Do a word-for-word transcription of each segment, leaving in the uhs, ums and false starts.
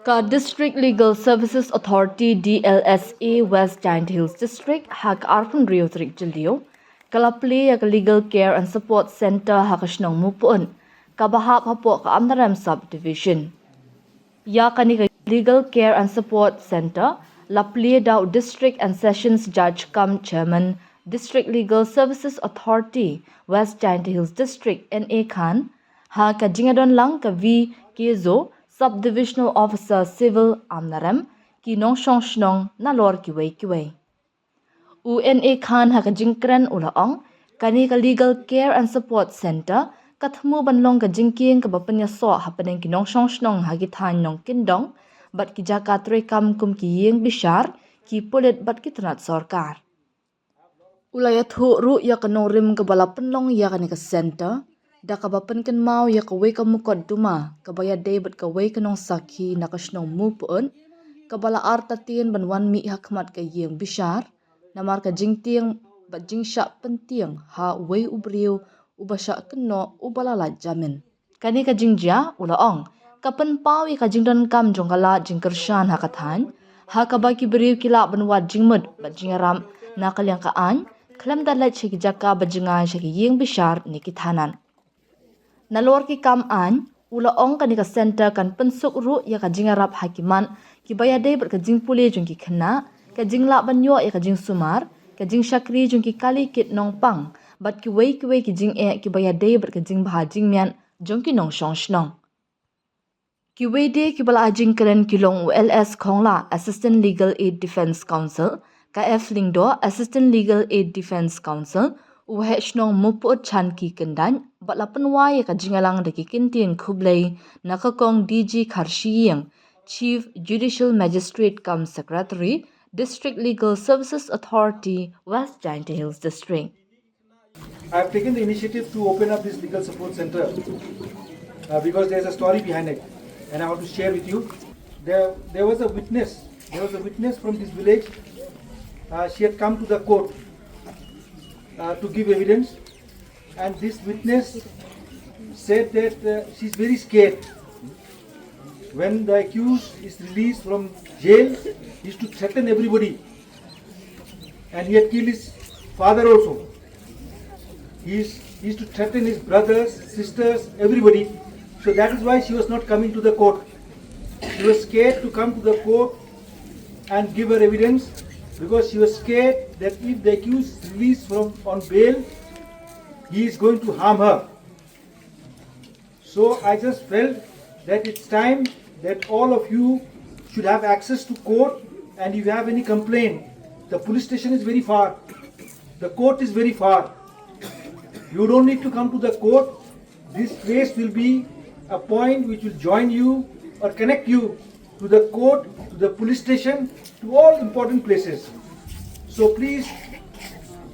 Ka District Legal Services Authority, D L S A, West Jaintia Hills District, ha ka arphew hynriew tarik Jylliew, ka la plie ya ka Legal Care and Support Centre ha ka shnong Mupyut, kaba hap hapoh ka Amlarem Subdivision. Ya kani ka Legal Care and Support Centre la plie da u District and Sessions Judge cum Chairman, District Legal Services Authority, West Jaintia Hills District, N A Khan, ha ka jingdonlang ka V Kezo, Subdivisional Officer Civil, Amlarem, ki nongshong shnong nalor kiwei kiwei. U N A Khan ha ka jingkren u la ong, kani ka Legal Care and Support Centre ka thmu ban long ka jingkieng kaba pynyasoh hapdeng ki nongshong shnong ha ki thaiñ nongkyndong bad ki jaka treikam kum ki ïing bishar, ki pulit bad ki tnat sorkar. U la ïathuh ruh ya ka nongrim kaba la pynlong ya kani ka centre, da kaba pynkynmaw ya kawei ka mukotduma kaba ïadei bad kawei ka nongsakhi na ka shnong Mupyut, kaba la artatien ban wan mih ha khmat ka ïing bishar namar ka jingtieng bad jingshah pyntieng ha uwei u briew uba shah kynnoh uba la lait jamin. Kani ka jingjia, u la ong, ka pynpaw ya ka jingdonkam jong ka lad jingkyrshan ha ka thaiñ, ha kaba ki briew ki lah ban wad jingmut bad jingïarap na ka liang ka aiñ, khlem da leit sha ki jaka ba jngai sha ki ïing bishar ne ki thanat. Nalor ki kam aiñ, u la ong, kani ka centre kan pynsuk ruh ya ka jingïarap ha ki mat kiba ïadei bad ka jingpule jong ki khynnah, ka jinglah ban ïoh ya ka jingsumar, ka jingshakri jong ki kali kit nongpang bad kiwei kiwei ki jingeh kiba ïadei bad ka jingbha jingmiat jong ki nongshong shnong. Kiwei de kiba la ai jingkren ki long u L S Khongla, Assistant Legal Aid Defence Counsel, ka F Lyngdoh, Assistant Legal Aid Defence Counsel, u Waheh Shnong Mupyut Chanki Kyndait, bad la pynwai ya ka jingïalang da ki kyntien khublei na ka kong D G Kharshiing, Chief Judicial Magistrate cum Secretary, District Legal Services Authority, West Jaintia Hills District. I have taken the initiative to open up this legal support center, uh, because there's a story behind it, and I want to share with you. There, there was a witness. There was a witness from this village. Uh, she had come to the court, uh, to give evidence, and this witness said that, uh, she's very scared. When the accused is released from jail, he used to threaten everybody. And he had killed his father also. He is, he used to threaten his brothers, sisters, everybody. So that is why she was not coming to the court. She was scared to come to the court and give her evidence because she was scared that if the accused is released from, on bail, he is going to harm her. So I just felt that it's time that all of you should have access to court, and if you have any complaint, the police station is very far, the court is very far. You don't need to come to the court. This place will be a point which will join you or connect you to the court, to the police station, to all important places. So please,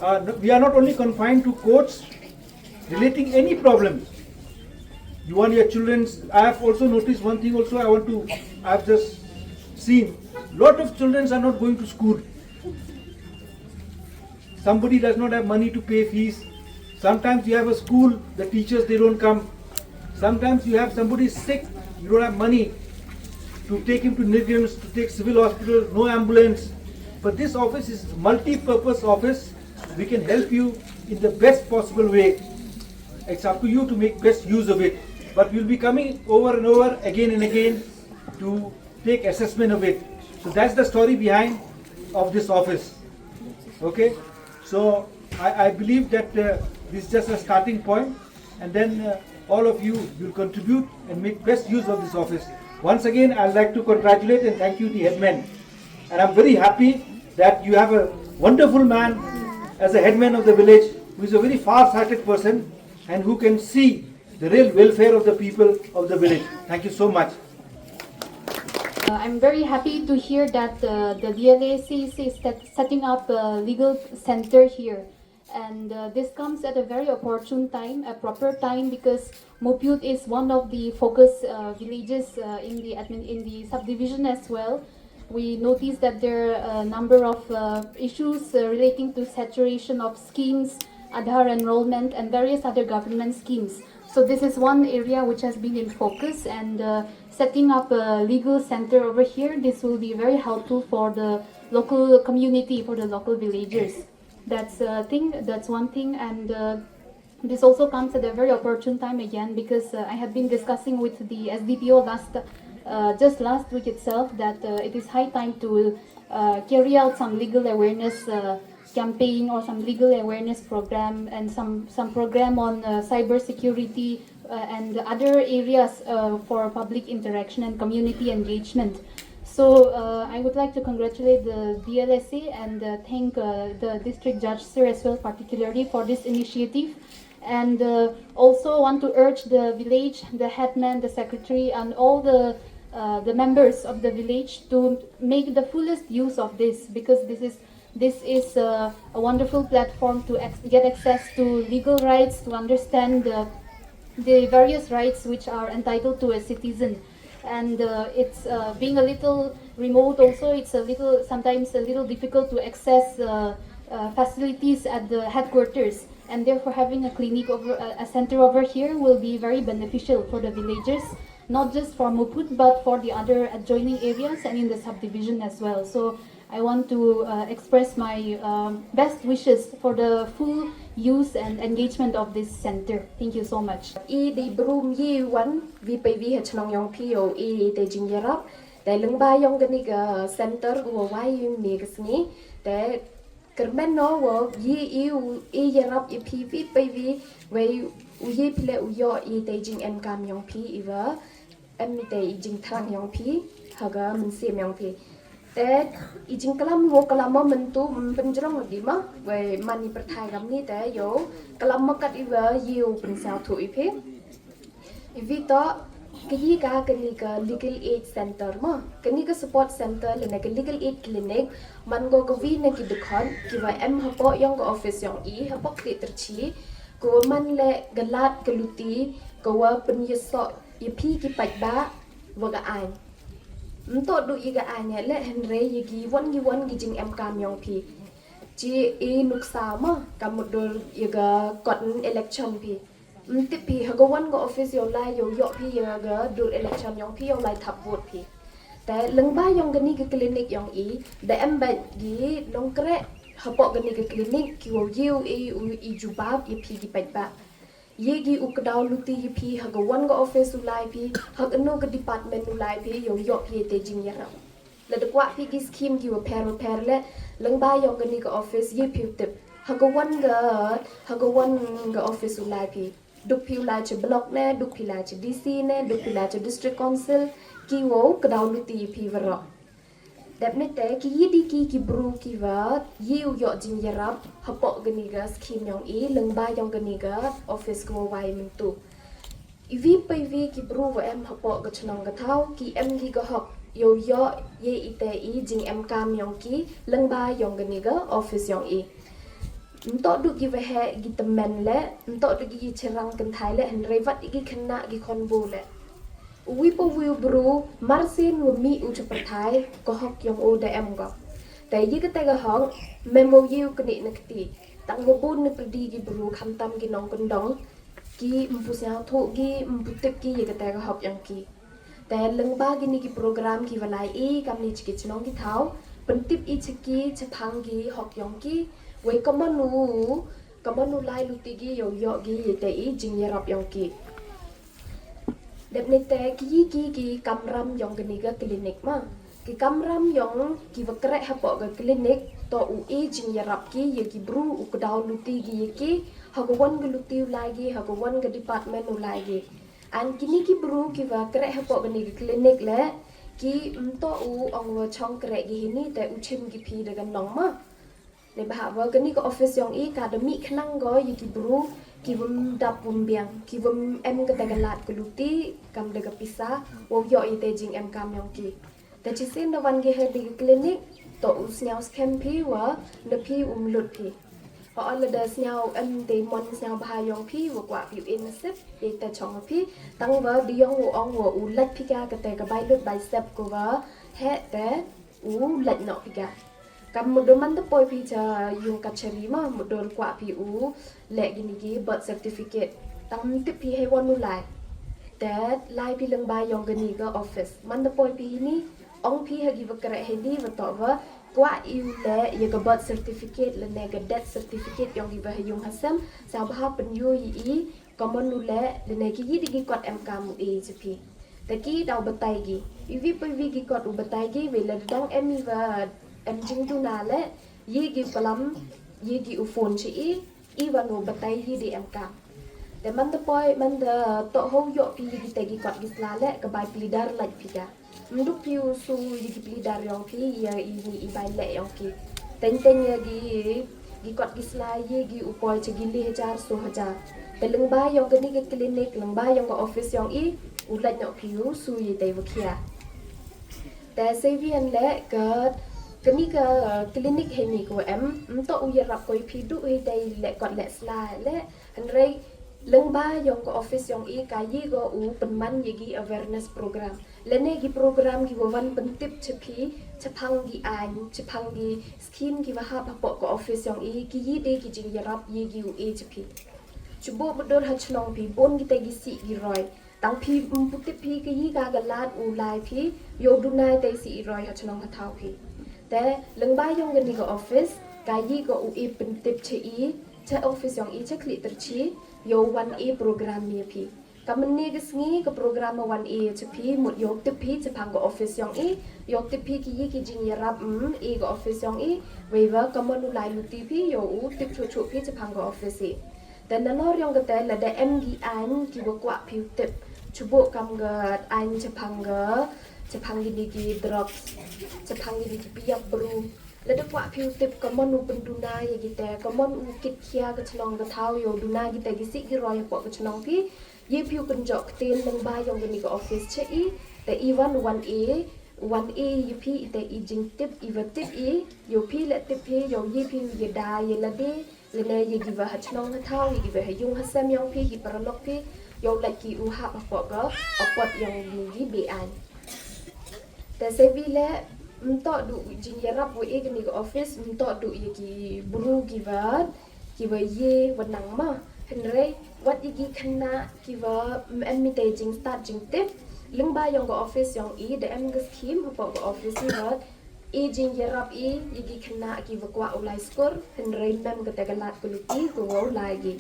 uh, we are not only confined to courts, relating any problems. You want your children's, I have also noticed one thing also I want to, I have just seen, lot of children are not going to school. Somebody does not have money to pay fees. Sometimes you have a school, the teachers, they don't come. Sometimes you have somebody sick, you don't have money to take him to NIGHMS, to take civil hospital, no ambulance. But this office is multi-purpose office. We can help you in the best possible way. It's up to you to make best use of it. But we'll be coming over and over again and again to take assessment of it. So that's the story behind of this office. Okay? So I, I believe that, uh, this is just a starting point, and then, uh, all of you will contribute and make best use of this office. Once again, I'd like to congratulate and thank you, the headman. And I'm very happy that you have a wonderful man as a headman of the village, who is a very far-sighted person and who can see the real welfare of the people of the village. Thank you so much. Uh, I'm very happy to hear that, uh, the D L S A is set-, setting up a legal center here. And, uh, this comes at a very opportune time, a proper time, because Mopyut is one of the focus, uh, villages, uh, in the admin, in the subdivision as well. We notice that there are a number of, uh, issues, uh, relating to saturation of schemes, Aadhaar enrollment, and various other government schemes. So this is one area which has been in focus, and uh, setting up a legal center over here, this will be very helpful for the local community, for the local villagers. That's a thing. That's one thing, and uh, this also comes at a very opportune time again, because uh, I have been discussing with the S D P O last, uh, just last week itself, that uh, it is high time to uh, carry out some legal awareness uh, campaign or some legal awareness program and some, some program on uh, cyber security uh, and other areas uh, for public interaction and community engagement. So uh, I would like to congratulate the D L S A and uh, thank uh, the district judge, Sir, as well, particularly for this initiative. And uh, also want to urge the village, the headman, the secretary, and all the uh, the members of the village to make the fullest use of this, because this is this is uh, a wonderful platform to ex- get access to legal rights, to understand the, the various rights which are entitled to a citizen. And uh, it's uh, being a little remote also, it's a little, sometimes a little difficult to access uh, uh, facilities at the headquarters. And therefore, having a clinic over a, a center over here will be very beneficial for the villagers, not just for Muput but for the other adjoining areas and in the subdivision as well. So I want to uh, express my uh, best wishes for the full use and engagement of this center. Thank you so much. I di brum yi wan vi pe vi ha chnong yong phi yow i te jingyarap. Te lyngba yong kani ka center ko wa wai mi ka sngi. Te kyrmen no wa yi i u i yarap i phi vi pe vi wei u yi phi le u yoh i te jingem kam yong phi i wa em i te i jingthrang yong phi ha ka mynsiem yong phi. Te i jingklam wo klam mo myntu pynjrong di ma wei man i pyrthai kam ni te yow klam mo kat i wa yi u pynsaw thu i phi. I vi to ka yi ka kani ka legal aid center ma kani ka support center le na ka legal aid clinic man go ka vi na ki dkhot ki wa em hapoh yong ka office yong i hapoh Kti Tyrchi ko wa man le ka lad ka luti ko wa pynyasoh ya phi ki paidbah wa ka aiñ. Mtoh du ya ka aiñ le hynrei ya ki won ki won ki jingem kam yong phi. Chi i nuksa ma ka mutdur ya ka kot election phi. Mtip phi ha ka wan ka office yow lai yow yoh phi ya ka dur election yong phi yow lai thap vote phi. Te lyngba yong kani ka clinic yong i da em bad ki nongkreh hapoh kani ka clinic ki wow yoh i u i jubab ya phi ki paidbah. Ye ki u kdaw luti ya phi ha ka wan ka office u lai phi ha ka no ka department u lai phi yow yoh phi te jingyarap. Lada kwah phi ki scheme ki wa pher wa pher le lyngba yong kani ka office ye phi u tip ha ka wan ka ha ka wan ka office u lai phi. Duk phi u lai cha block ne, duk phi lai cha D C ne, duk phi lai cha district council ki wow kdaw luti ya phi waroh. Dep ne te ki yi di ki ki bru ki wa yi u yoh jingyarap hapoh kani ka scheme yong i lyngba yong kani ka office ko wa wai myntu. I vi pe vi ki bru wa em hapoh ka chnong ka thaw ki em ki ka hok yow yoh ye i te i jingem kam yong ki lyngba yong kani ka office yong i. Mtoh du ki wa heh ki tymmen le mtoh du ki ki chirang kynthai le hynrei wat i ki khynnah ki khon bu le. U wi po wi u bru mar sien wa mih u cha pyrthai ka hok yong u da em ko. Te ye ka te ka hok mem wow ye u kni na kti. Tang wa bun na pyrdi ki bru khamtam ki nongkyndong ki mpu sngewthuh ki mpu tip ki ya ka te ka hok yong ki. Te lyngba kini ki program ki wa lai i kam ni cha ki chnong ki thaw pyntip i cha ki chaphang ki hok yong ki wei kammon u kammon u lai luti ki yow yoh ki ya te i jingyarap yong ki. Dep ne te ki yi ki ki kamram yong kani ka clinic ma. Ki kamram yong ki wa kreh hapoh ka clinic to u i jingyarap ki ya ki bru u kdaw luti ki ya ki ha ka wan ka luti u lai ki ha ka wan ka department u lai ki. An kini ki bru ki wa kreh hapoh kani ka clinic le ki mtoh u ong wa chong kreh ki hini te u chim ki phi da ka nong ma. Neibhah wa kani ka office yong i ka da mih khnang ko ya ki bru ki wym dap wym biang ki wym em ka te ka lad ka luti kam da ka pisa wow yoh ya te jingem kam yong ki. Te chisien da wan ki ha di ka clinic to u sngewskhem phi wa na phi um lut phi. Ho lada sngew em te mon sngewbha yong phi wa kwah phi u in nasip ya te chong phi tang wa di yong u ong wa u lait phi ka ka te ka bai lut bai sep ko wa heh te u lait noh phi ka. Kam mutdur man te poi phi cha yung kachari ma mutdur kwah phi u leh kini ki birth certificate. Tang tip phi hei wan u lai. Te lai phi lyngba yong kani ka office. Man da poi phi hini, ong phi ha ki wa kreh hei ni wa toh wa kwah i u leh ya ka birth certificate lane ka death certificate yong ki wa ha yung ha sem, sa bha pynyoo ya i, ka mon u leh lane ki yi di ki kot em kam u e cha phi. Te ki daw batai ki. I wi poi wi ki kot u batai ki, wei la dang em i wa em jingduna leh, ye ki u palam, ye ki u phone cha i, i wan u batai yi di em kam. Te man da poi, man da toh ho yoh phi yi ki te ki kot ki sla leh, ka bai pleader lait phi ka. Mduk phi u su yi ki pleader yong phi, ya i ni i bai leh yong ki. Teng teng ya ki, ki kot ki sla ye ki u poi cha ki le hajar, so hajar. Te lyngba yong kani ka clinic, lyngba yong ka office yong i, u lait noh phi u su yi te wa khia. Te se wi an leh ka, kani ka clinic hei ni ko em, mtoh u yarap ko i phi du hei dei leh kot leh sla leh, hynrei lyngba yong ka office yong i ka yi ko u pynman ya ki awareness program. Lane ki program ki wa wan pyntip cha phi, chaphang ki aiñ, chaphang ki scheme ki wa hap hapoh ka office yong i, ki yi de ki jingyarap ye ki u e cha phi. Chubu budur ha chnong phi, bun ki te ki sih ki roi. Tang phi, mm, pu tip phi ka yi ka ka lad u lai phi, yow duna i te sih i roi ha chnong ha thaw phi. Te, lyngba yong kani ka office, ka yi ko u e pyntip cha i, cha office yong i cha Khliehtyrchi, yow wan e program ya phi. Ka mynne ka sngi ka program wa wan e cha phi, mut yow tip phi chaphang ka office yong i, yow tip phi ki yi ki jingyarap, mm, e ka office yong i, wei wa ka mon u lai luti phi, yow u tip chuh chuh phi chaphang ka office i. Te nalor yong kate lada em ki aiñ ki wa kwah phi u tip. Chubu kam ka aiñ chaphang ka, chaphang kini ki drugs, chaphang kini ki piak bru. Lada kwah phi u tip ka mon u pynduna ya ki te, ka mon u kit khia ka chnong ka thaw yow duna ki te ki sih ki roi hapoh ka chnong phi. Ye phi u kynjoh ktien lyngba yong kani ka office cha i, te i wan, wan e, wan e ya phi i te i jingtip, i wa tip i, yow phi leh tip phi, yow ye phi u yada ya lade, lane ya ki wa ha chnong ha thaw, ya ki wa ha yung ha sem yong phi, ki paralok phi, yow lait ki u hap hapoh ka apot yong kini ki be aiñ. Te se wi leh, mtoh du jingyarap wa e kani ka office, mtoh du ya ki bru ki wa, ki wa ye wa nang ma. Hynrei, wat ya ki khynnah ki wa, mm, em mi te jingstad jingtip, lyngba yong ka office yong i, da em ka scheme hapoh ka office i wa, e jingyarap i, ya ki khynnah ki wa kwah u lai skur, hynrei mem kate ka lad ka luti, ko wow lai ki.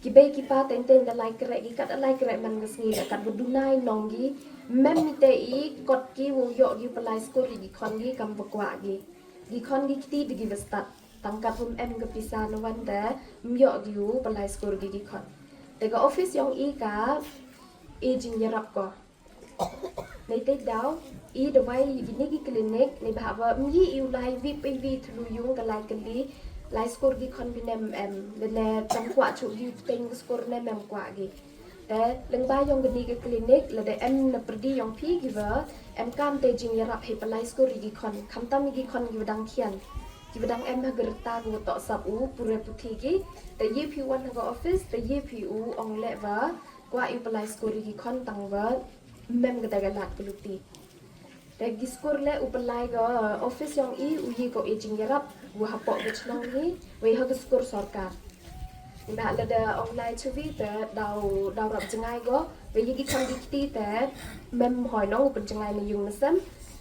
Ki bei ki pa teng teng da lai kreh ki, kat da lai kreh man ka sngi, da kat wa duna i nong ki, mem mi te i, kot ki wow yoh ki u palai skur ya ki khon ki, kam wa kwah ki. Ki khon ki kti da ki wa stad. Tang kat wa em ka pisa na wan te, ym yoh ki u palai skur ki ki khon. Te ka office yong i ka, e jingyarap ko. Nei te daw, i dawai ya kini ki clinic, neibhah wa ym ye i u lai wi pa wi thlu yung ka lai kylli, lai skur ki khon phi ne em, lane tang kwah chuh ki u pteng ka skur ne em kwah ki. Te, lyngba yong kani ka clinic, lada em na pyrdi yong phi ki wa, em kam te jingyarap hei palai skur ya ki khon, khamtam ya ki khon ki wa dang khian. Ki wa dang em ha ka rta ka wa toh sap u, pure puthi ki, te ye phi wan ha ka office, te ye phi u ong leh wa, kwah i u palai skur ya ki khon tang wa, mem kate ka lad ka luti. Te ki skur leh u palai ka office yong i u ye ko e jingyarap, wa hapoh ka chnong hi, wei ha ka skur sorkar. Neibhah lada ong lai cha wi te daw, daw rap jngai ko, wei ya ki khon ki kti te, mem hoi nong u pynjngai na yung na sem,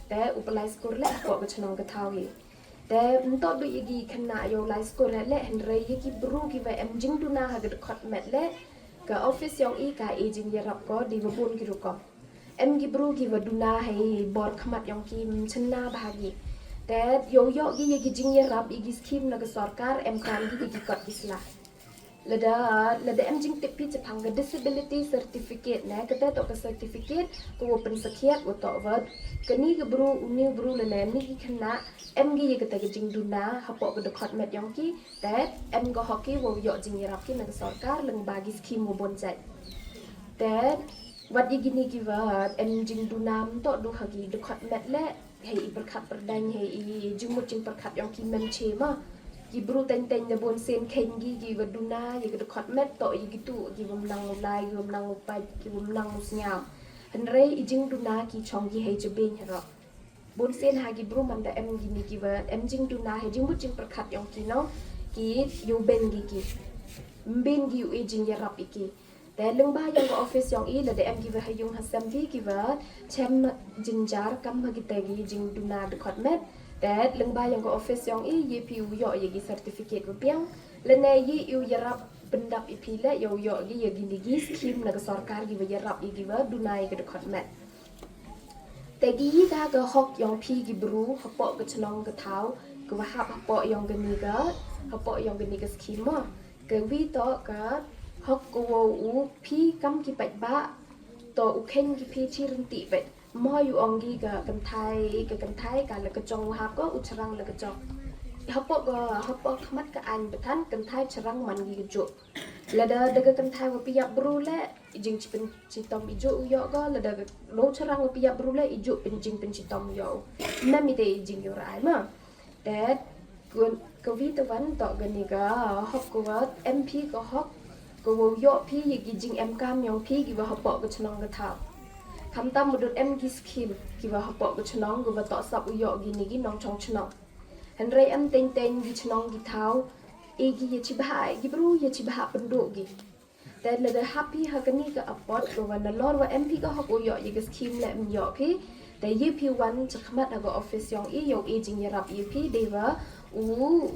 te u palai skur leh hapoh ka chnong ka thaw hi. Te mtoh du ya ki khynnah yow lai skur leh, hynrei ya ki bru ki wa em jingduna ha ka dkhot met leh, ka office yong i ka e jingyarap ko, di wa bun ki rukom. Em ki bru ki wa duna hei bor khmat yong ki, ym chynna bha ki. Te yow yoh ki ya ki jingyarap, ya ki scheme na ka sorkar, em kam ki ya ki kot ki sla. Lada, lada em jingtip phi chaphang ka disability certificate ne, kate toh ka certificate, ka wa pynsakhiat, wa toh wa, kani ka bru, uni u bru lane, ni ki khynnah, em ki ya kate ka jingduna, hapoh ka dkhot met yong ki, te, em ka hok ki, wow yoh jingyarap ki na ka sorkar, lyngba ki scheme wa bun jait. Te, wat ya kini ki wa, em jingduna mtoh du ha ki dkhot met leh, hei i pyrkhat pyrdaiñ, hei i jingmut jingpyrkhat yong ki mem che ma. Ki bru teng teng da bun sien kheiñ ki, ki wa duna ya ka dkhot met toh ya ki tu, ki wa mnang u lai, ki wa mnang u pait, ki wa mnang u sñiaw. Hynrei i jingduna ki chong ki hei jabeiñ haroh. Bun sien ha ki bru man da em kini ki wa, em jingduna hei jingmut jingpyrkhat yong ki nong, ki yow beiñ ki ki. Ym beiñ ki u e jingyarap ya ki. Te lyngba yong ka office yong i, lada em kiwa ha yung ha sem phi kiwa chem jynjar kam ha kitæ ki jingduna dkhot met, te lyngba yong ka office yong i, ye phi u yoh ya ki certificate wa biang, lane ye u yarap pyndap i phi leh yow yoh ki ya kini ki scheme na ka sorkar kiwa yarap ya kiwa duna ya ka dkhot met. Te ki da ka hok yong phi ki bru hapoh ka chnong ka thaw, kawa hap hapoh yong kani ka, hapoh yong kani ka scheme mo. Kawi toh ka hok kawow u phi kam ki paidbah, toh u kheiñ ki phi chi ryntih bait. Mo u ong ki ka kynthai, ka kynthai ka la ka jong u hap ko, u chrang la ka jong. Hapoh ka, hapoh khmat ka aiñ pathan, kynthai chrang man ki ka jooh. Lada da ka kynthai wa pynyap bru leh, i jingpynchitom i jooh u yoh ko, lada ka lou chrang wa pynyap bru leh, i jooh pyn-, jingpynchitom yoh u. Ym em itæ i jingyoo ra ai mo. Te, kawi tawon toh kani ka hok kawa em phi ka hok, kawow yoh phi ya ki jingemkaam yong phi kiwa hapoh ka chnong ka thaw. Khamtam wa dooh em ki scheme kiwa hapoh ka chnong kawa toh sap u yoh kini ki nongchong chnong. Hynrei em teiñteiñ ki chnong ki thaw, e ki ya chibhah, ki bru ya chibhah pyndooh ki. Te lada hap phi ha kani ka apot kawa nalor wa em phi ka hok u yoh ya ka scheme leh ym yoh phi, te ye phi wan chakhmat ha ka office yong i yow e jingyarap ya phi deiwa u,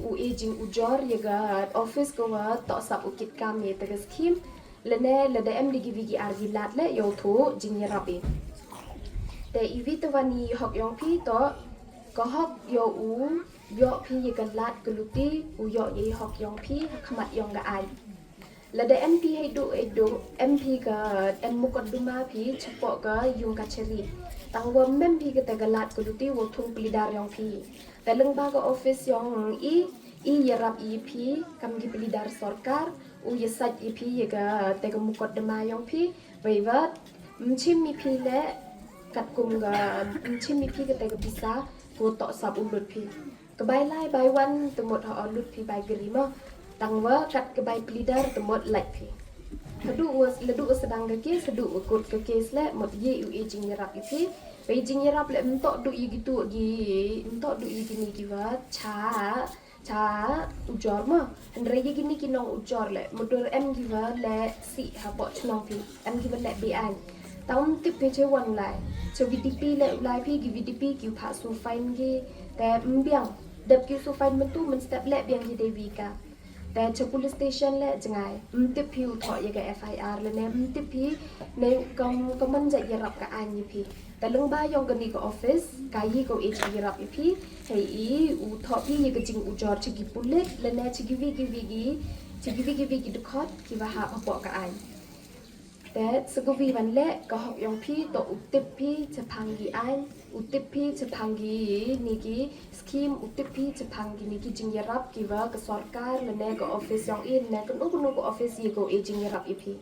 u e jingujor ya ka office kawa toh sap u kitkaam ya itæ ka scheme, lane lada em da kiwi ki ar ki laad leh yow thooh jingyarap i. Te iwi tawon i hok yong phi toh ka hok yow u yoh phi ya ka laad ka luti, u yoh ya i hok yong phi hakhmat yong ka aiñ. Lada em phi heidooh heidooh, em phi ka, em mukotduma phi chapoh ka yung kachari, tangwa ym em phi katæ ka laad ka luti wow thung pylleader yong phi, te lyngba ka office yong i, i yarap i phi kam ki pylleader sorkar, u yasait i phi ya katæ ka mukotduma yong phi, weiwa ym chim i phi leh katkum ka, ym chim i phi katæ ka poisa kawa toh sap u lut phi. Ka bai lai bai wan tæ mut ha o lut phi bai kari mo, tangwa kat ka bai pylleader tæ mut lait phi. Hadooh wa, ladooh wa sdang ka case, hadooh wa kut ka case leh mut ye u e jingyarap i phi. Wei jingyarap leh ymtoh dooh ya kitu ki, ymtoh dooh ya kini kiwa cha, cha ujor mo. Hynrei ya kini ki nongujor leh mut dooh em kiwa leh sih hapoh chnong phi, em kiwa leh be-aiñ. Tang ym tip phi cha wan lai, cha VDP leh u lai phi, ki VDP kiwa phah su fine ki, te ym biang, dep ki su fine myntu mynstep leh biang ki deiwi ka. Te cha police station leh jngai, ym tip phi u thoh ya ka FIR lane ym tip phi ne kam, kammon jait yarap ka aiñ ya phi. Te lyngba yong kani ka office, ka ye kawa e jingyarap ya phi, hei i u thoh phi ya ka jingujor cha ki pulit lane cha kiwi kiwi ki, cha kiwi kiwi ki dkhot kiwa hap hapoh ka aiñ. Te sa kawi wan leh ka hok yong phi toh u tip phi chaphang ki aiñ, u tip phi chaphang kini ki scheme, u tip phi chaphang kini ki jingyarap kiwa ka sorkar lane ka office yong i lane kano kano ka office ye kawa e jingyarap ya phi.